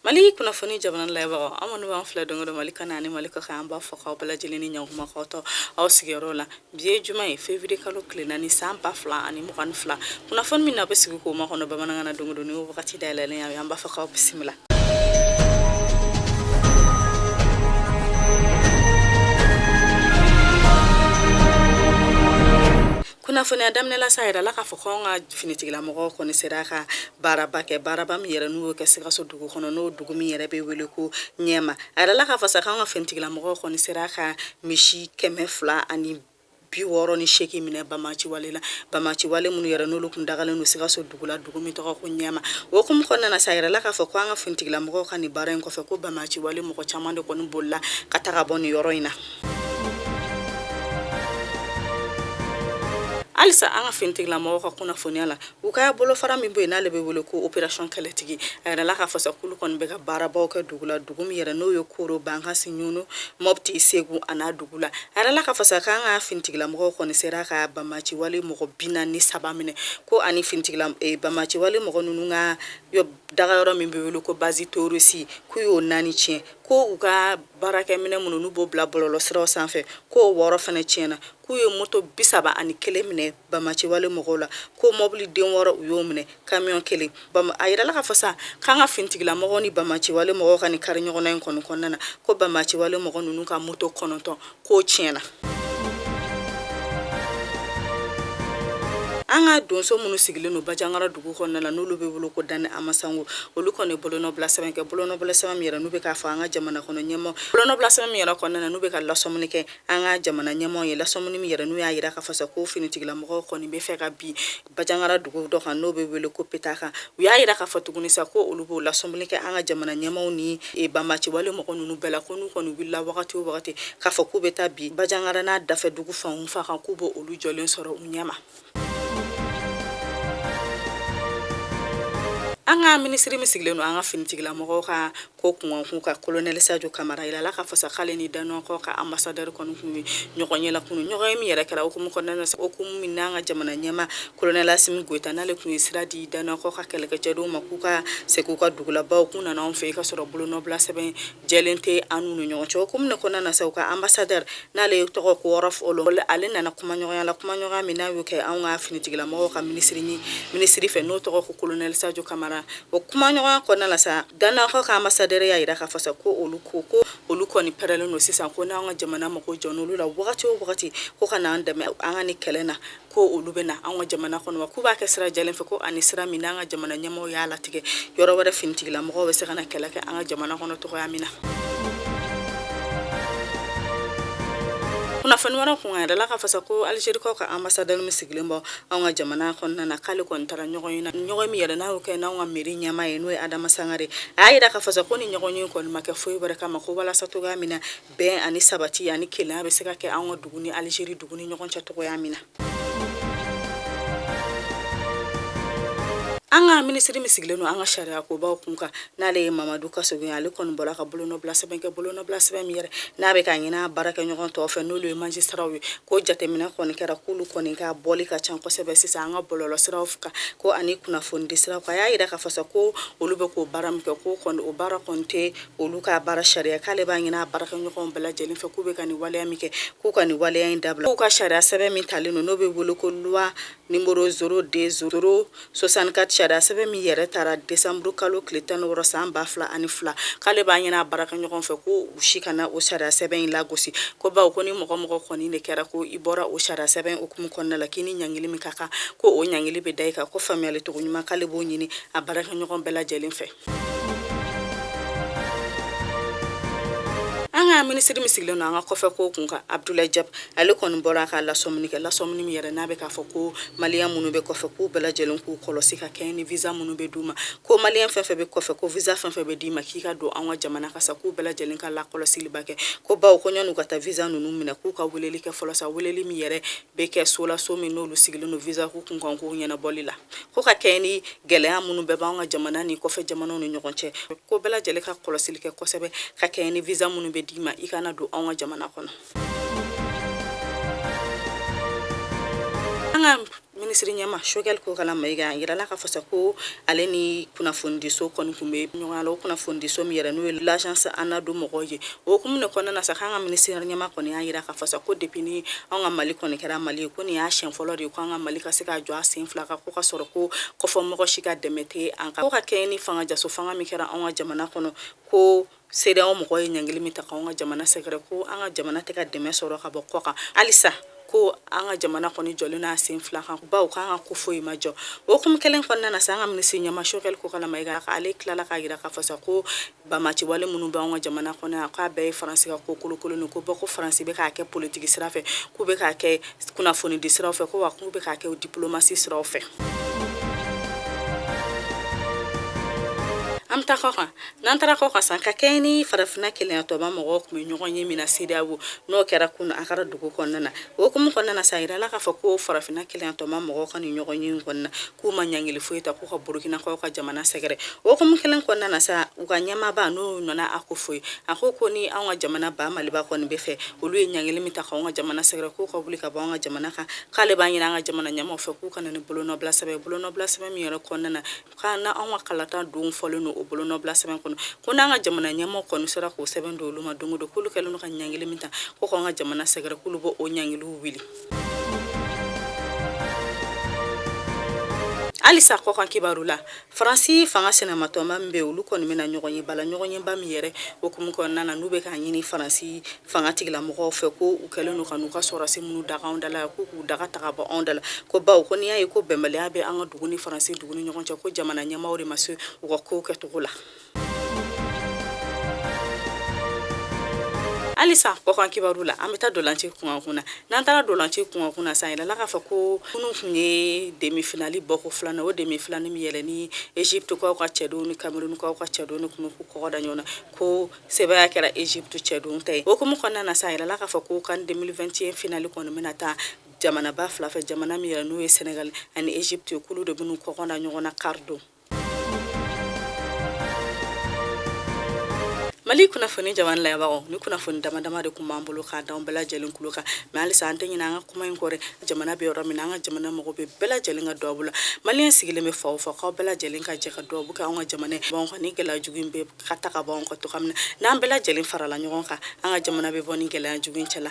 Mali kunnafoni jamana lajɛbagaw, an minnu b'an filɛ don o don Mali kɔnɔ ani Mali kɔkan, an b'a fɔ k'aw bɛɛ lajɛlen ni ɲankuma, k'aw to aw sigiyɔrɔ la. Bi ye juma ye, février kalo tile 4, san 2022. Kunnafoni min na bɛ sigi k'o makɔnɔ bamanankan na don o don, ni wagati dayɛlɛlen ye, an b'a fɔ k'aw bisimila. Kunnafoniya daminɛ la sa, a yirala k'a fɔ ko an ka finitigilamɔgɔw kɔni sera ka baaraba kɛ, baaraba min yɛrɛ n'u y'o kɛ Sikaso dugu kɔnɔ, n'o dugu min yɛrɛ bɛ wele ko Ɲɛma. A yirala k'a fɔ sa k'an ka finitigilamɔgɔw kɔni sera ka misi 268 minɛ banbaanciwale la, banbaanciwale minnu yɛrɛ n'olu kun dagalen don Sikaso dugu la, dugu min tɔgɔ ko Ɲɛma. O hukumu kɔnɔna na sa, a yirala k'a fɔ ko an ka finitigilamɔgɔw ka nin baara in kɔfɛ, ko banbaanciwale mɔgɔ caman de kɔni bolila ka taga bɔ nin yɔrɔ in na. Halisa an ka finitigilamɔgɔw ka kunnafoniya la, u ka bolofara min bɛ yen n'ale bɛ wele ko opération kɛlɛtigi, a yirala k'a fɔ sa k'olu kɔni bɛ ka baarabaw kɛ dugu la, dugu min yɛrɛ n'o ye Koro, Bankasi, Ɲɔnɔ, Mɔpti, Segu a n'a dugu la. A yirala k'a fɔ sa k'an ka finitigilamɔgɔw kɔni sera ka banbaanciwale mɔgɔ 43 minɛ, ko ani finitigila banbaanciwale mɔgɔ ninnu ka dagayɔrɔ min bɛ wele ko base terroriste, k'u y'o 4 tiɲɛ, ko u ka baarakɛminɛ minnu n'u b'o bila bɔlɔlɔsiraw sanfɛ, k'o 6 fana tiɲɛna, k'u ye moto 31 minɛ banbaanciwale mɔgɔw la, ko mɔbili den 6 u y'o minɛ, kamiyɔn 1. A yirala k'a fɔ sa k'an ka finitigilamɔgɔw ni banbaanciwale mɔgɔw ka nin kari ɲɔgɔnna in kɔni kɔnɔna na, ko banbaanciwale mɔgɔ ninnu ka moto 9 k'o tiɲɛna. An ka donso minnu sigilen don Bajangara dugu kɔnɔna la, n'olu bɛ wele ko Dani Amasango, olu kɔni bolonɔbila sɛbɛn kɛ, bolonɔbila sɛbɛn min yɛrɛ n'u bɛ k'a fɔ an ka jamana kɔnɔ ɲɛmɔgɔ, bolonɔbila sɛbɛn min yɛrɛ kɔnɔna na n'u bɛ ka lasɔmini kɛ an ka jamana ɲɛmɔgɔ ye, lasɔmini min yɛrɛ n'u y'a jira k'a fɔ sa ko finitigilamɔgɔw kɔni bɛ fɛ ka bin Bajangara dugu dɔ kan n'o bɛ wele ko Petaka. U y'a jira k'a fɔ tuguni sa ko olu b'o lasɔmini kɛ an ka jamana ɲɛmaaw ni banbaanciwale mɔgɔ ninnu bɛɛ la, ko n'u kɔni wulila wagati o wagati k'a fɔ k'u bɛ taa bin Bajangara n'a dafɛ dugu fan o fan kan, k'u b'o olu jɔlen sɔrɔ u ɲɛma. An ka minisiri min sigilen don an ka finitigilamɔgɔw ka ko kunkankun kan, kolonɛli Sajo Kamara, yirala k'a fɔ sa k'ale ni Danuwakaw ka anbasadɛri kɔni tun ye ɲɔgɔn ye la kunun. Ɲɔgɔn ye min yɛrɛ kɛra hukumu kɔnɔna na, hukumu min n'an ka jamana ɲɛmaa kolonɛli Asimi Goyita n'ale tun ye sira di Danuwakaw ka kɛlɛkɛcɛdenw ma k'u ka segin u ka dugu la, bawo k'u nana anw fɛ yen ka sɔrɔ bolonɔbila sɛbɛn jɛlen tɛ an n'u ni ɲɔgɔn cɛ. O hukumu de kɔnɔna na sa, u ka anbasadɛri n'ale tɔgɔ ko Rolf Olo, ale nana kumaɲɔgɔnya la, kumaɲɔgɔnya min n'a y'o kɛ anw ka finitigilamɔgɔw ka minisiri fɛ, n'o tɔgɔ ko kolonɛli Sajo Kamara. O kumaɲɔgɔnya kɔnɔna la sa, Danuwakaw ka anbasadɛri y'a jira k'a fɔ sa ko olu ko ko olu kɔni pɛrɛlen don sisan, ko n'an ka jamana mako jɔn'olu la wagati o wagati, ko ka n'an dɛmɛ an ka nin kɛlɛ na, ko olu bɛ na an ka jamana kɔnɔ, wa k'u b'a kɛ sira jɛlen fɛ, ko ani sira min n'an ka jamana ɲɛmaaw y'a latigɛ yɔrɔ wɛrɛ finitigilamɔgɔw bɛ se ka na kɛlɛ kɛ an ka jamana kɔnɔ cogoya min na. Kunnafoni wɛrɛ kun a yirala k'a fɔ sa ko Alizerikaw ka anbasadɛri min sigilen bɔ anw ka jamana kɔnɔna na, k'ale kɔni taara ɲɔgɔn ye na, ɲɔgɔn min yɛrɛ n'a y'o kɛ n'anw ka mairie ɲɛmaa ye, n'o ye Adama Sangare. A y'a jira k'a fɔ sa ko ni ɲɔgɔn ye kɔni ma kɛ foyi wɛrɛ kama, ko walasa cogoya min na bɛn ani sabati ani kelenya bɛ se ka kɛ anw ka dugu ni Alizeri dugu ni ɲɔgɔn cɛ cogoya min na. An ka minisiri min sigilen don an ka sariya kobaw kun kan, n'ale ye Mamadu Kasoge ye, ale kɔni bɔra ka bolonɔbila sɛbɛn kɛ, bolonɔbila sɛbɛn min yɛrɛ n'a bɛ k'a ɲini a baarakɛɲɔgɔn tɔw fɛ, n'olu ye majisitaraw ye, ko jateminɛ kɔni kɛra k'olu kɔni ka bɔli ka ca kosɛbɛ sisan an ka bɔlɔlɔsiraw kan, ko ani kunnafonidi siraw kan. A y'a jira k'a fɔ sa ko olu bɛ k'o baara min kɛ, ko kɔni o baara kɔni tɛ olu ka baara sariya, k'ale b'a ɲini a baarakɛɲɔgɔnw bɛɛ lajɛlen fɛ k'u bɛ ka nin waleya min kɛ, k'u ka nin waleya in dabila, k'u ka sariya sɛbɛn min talen don n'o bɛ wele ko loi numéro 02 064, sariya sɛbɛn min yɛrɛ tara décembre kalo tile 16 san 2002, k'ale b'a ɲini a baarakɛɲɔgɔnw fɛ ko u si kana o sariya sɛbɛn in lagosi, ko bawo ko ni mɔgɔ mɔgɔ kɔni de kɛra ko i bɔra o sariya sɛbɛn hukumu kɔnɔna la, k'i ni ɲangili min ka kan, ko o ɲangili bɛ da i kan, ko faamuyali cogo ɲuman k'ale b'o ɲini a baarakɛɲɔgɔn bɛɛ lajɛlen fɛ. An ka minisiri min sigilen don an ka kɔfɛ ko kun kan, Abudulayi Jɔpu, ale kɔni bɔra ka lasɔmini kɛ, lasɔmini min yɛrɛ n'a bɛ k'a fɔ ko maliyɛn minnu bɛ kɔfɛ k'u bɛɛ lajɛlen k'u kɔlɔsi ka kɛɲɛ ni visa minnu bɛ d'u ma, ko maliyɛn fɛn fɛn bɛ kɔfɛ, ko visa fɛn fɛn bɛ d'i ma k'i ka don an ka jamana kan sa, k'u bɛɛ lajɛlen ka lakɔlɔsiliba kɛ, ko bawo ko yan'u ka taa visa ninnu minɛ k'u ka weleli kɛ fɔlɔ sa, weleli min yɛrɛ bɛ kɛ so la, so min n'olu sigilen don visa ko kunkan kow ɲɛnabɔli la. Ko ka kɛɲɛ ni gɛlɛya minnu bɛɛ b'an ka jamana ni kɔfɛ jamanaw ni ɲɔgɔn cɛ, ko bɛɛ lajɛlen ka kɔlɔsili kɛ kosɛbɛ ka kɛɲɛ ni visa minnu bɛ d'i ma i ka na don anw ka jamana kɔnɔ. An ka minisiri minisiri ɲɛmaa Choguel Kokalla Maïga, a yirala k'a fɔ sa ko ale ni kunnafonidiso kɔni tun bɛ ɲɔgɔn la. O kunnafonidiso min yɛrɛ, n'o ye l'agence Anadolu mɔgɔw ye, o hukumu de kɔnɔna na sa, k'an ka minisiri ɲɛmaa kɔni y'a yira k'a fɔ sa ko depuis ni anw ka Mali kɔni kɛra Mali ye, ko nin y'a siɲɛ fɔlɔ de ye ko an ka Mali ka se ka jɔ a sen fila kan, ko ka sɔrɔ ko kɔfɛ mɔgɔ si ka dɛmɛ tɛ an kan, ko ka kɛɲɛ ni fanga jaso fanga min kɛra anw ka jamana kɔnɔ, ko CEDEAO mɔgɔw ye ɲangili min ta k'anw ka jamana sɛgɛrɛ, ko an ka jamana tɛ ka dɛmɛ sɔrɔ ka bɔ kɔ kan. Halisa ko an ka jamana kɔni jɔlen n'a sen fila kan, bawo k'an ka ko foyi ma jɔ. O hukumu kelen kɔnɔna na sa, an ka minisiri ɲɛmaa Choguel Kokalla Maïga, ale tilala k'a yira k'a fɔ sa ko banbaanciwale minnu bɛ anw ka jamana kɔnɔ yan, k'a bɛɛ ye Faransi ka ko kolokolon, ko bɔ ko Faransi bɛ k'a kɛ politiki sira fɛ, k'u bɛ k'a kɛ kunnafonidi siraw fɛ, ko wa k'u bɛ k'a kɛ diplomasi siraw fɛ. An bɛ taa kɔ kan. N'an taara kɔ kan san, ka kɛɲɛ ni Farafinna kelenyatɔnba mɔgɔw tun bɛ ɲɔgɔn ye min na CEDEAO, n'o kɛra kunun Akara dugu kɔnɔna na, o hukumu kɔnɔna na sa, a yirala k'a fɔ ko Farafinna kelenyatɔnba mɔgɔw ka nin ɲɔgɔn ye in kɔnɔna, k'u ma ɲangili foyi ta k'u ka Burukinakaw ka jamana sɛgɛrɛ. O hukumu kelen kɔnɔna na sa, u ka ɲɛmaaba, n'o Nana Akufo ye, a ko ni anw ka jamana ba Maliba kɔni bɛ fɛ, olu ye ɲangili min ta k'anw ka jamana sɛgɛrɛ, k'u ka wuli ka bɔ an ka jamana kan, k'ale b'a ɲini an ka jamana ɲɛmaaw fɛ k'u ka na ni bolonɔbila sɛbɛn, bolonɔbila sɛbɛn min yɛrɛ kɔnɔna na, k'an na anw ka kalata don fɔlen don o bolonɔbila sɛbɛn kɔnɔ, ko n'an ka jamana ɲɛmaaw kɔni sera k'o sɛbɛn don olu ma don o don, k'olu kɛlen don ka ɲangili min ta ko k'an ka jamana sɛgɛrɛ, k'olu b'o ɲangiliw wuli. Halisa kɔkan kibaru la, Faransi fanga sinamatɔnba min bɛ, olu kɔni bɛna ɲɔgɔn ye bala, ɲɔgɔn yeba min yɛrɛ hukumu kɔnɔna na, n'u bɛ k'a ɲini Faransi fanga tigilamɔgɔw fɛ ko u kɛlen don ka n'u ka sɔrɔdasi minnu daga anw da la, k'u k'u daga ta ka bɔ anw da la, ko bawo ko n'i y'a ye ko bɛnbaliya bɛ an ka dugu ni Faransi dugu ni ɲɔgɔn cɛ, ko jamana ɲɛmaaw de ma se u ka kow kɛcogo la. Halisa kɔkan kibaru la, an bɛ taa dolanci kunkankun na. N'an taara dolanci kunkankun na sa, yirala k'a fɔ ko kunun tun ye demi-finale bɔko filanan. O demi-finale min yɛrɛ ni Egypte kaw ka cɛdenw ni Cameroun kaw ka cɛdenw ni tun bɛ k'u kɔgɔ da ɲɔgɔn na, ko sebaaya kɛra Egypte cɛdenw ta ye. O hukumu kɔnɔna na sa, yirala k'a fɔ ko CAN 2021 finale kɔni bɛna taa jamanaba fila fɛ, jamana min yɛrɛ n'o ye Sénégal ani Egypte, k'olu de bɛn'u kɔgɔ da ɲɔgɔn na kari don. Mali kunnafoni jabaranin lajɛbagaw, ni kunnafoni dama dama de tun b'an bolo k'a d'an bɛɛ lajɛlen tulo kan. Mais halisa an tɛ ɲinɛ an ka kuma in kɔ dɛ. Jamana bɛ yɔrɔ min na, an ka jamana mago bɛ bɛɛ lajɛlen ka duwawu la. Maliyɛn sigilen bɛ fan o fan, k'aw bɛɛ lajɛlen ka jɛ ka duwawu kɛ anw ka jamana ye, anw ka ni gɛlɛya jugu in bɛ ka ta ka bɔ anw kan cogoya min na. N'an bɛɛ lajɛlen farala ɲɔgɔn kan, an ka jamana bɛ bɔ ni gɛlɛya jugu in cɛ la.